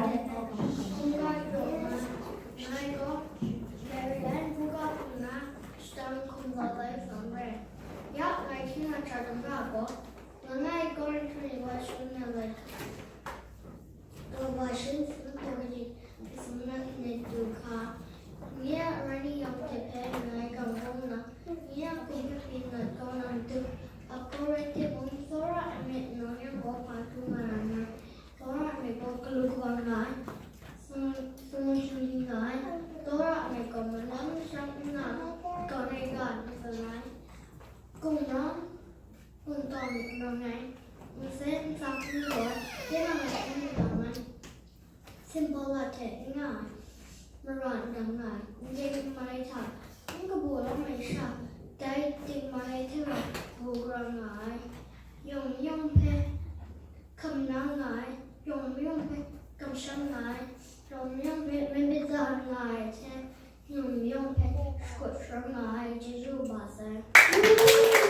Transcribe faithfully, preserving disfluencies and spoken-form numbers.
Hkungga jaw na, ngai gaw Maryland hkungga hpung na shadang hkum za lai hkam re. Ya ngai hkying na hkra dum ra gaw, langai Korinhtu ni wa shangun na lai hkam. Galatians nhtawk kaji, Thessalonika nni du hka. Nye a arai ni yawng hte hpe ngai gang kau nna, nye a hkum hpe pyi nat kau na matu, a Korinhtu mung tsawra ai myit nang yang gaw hpa hkrum nga na nna, tsawra ai myit gaw galu kaba nga ai, sung- sung shingli nga ai, tsawra ai myit gaw malam shang nna, kau rai ga ai myit nga ai. Kum ram, Kungdawn n rawng ai, nsen ntsa hpung gaw, tinang a hpung n dang ai, sinbaw la hte n nga ai, mara n dang nga ai, ndai mai hta n kabu lawm ai sha, dai dingmai hte rau bu gara nga ai, yawng mayawng hpe hkam na nga ai, yawng mayawng hpe kamsham nga ai, yawng mayawng hpe myit myit za nga ai hte, yawng mayawng hpe shakut sharawng nga ai, chyeju kaba sai.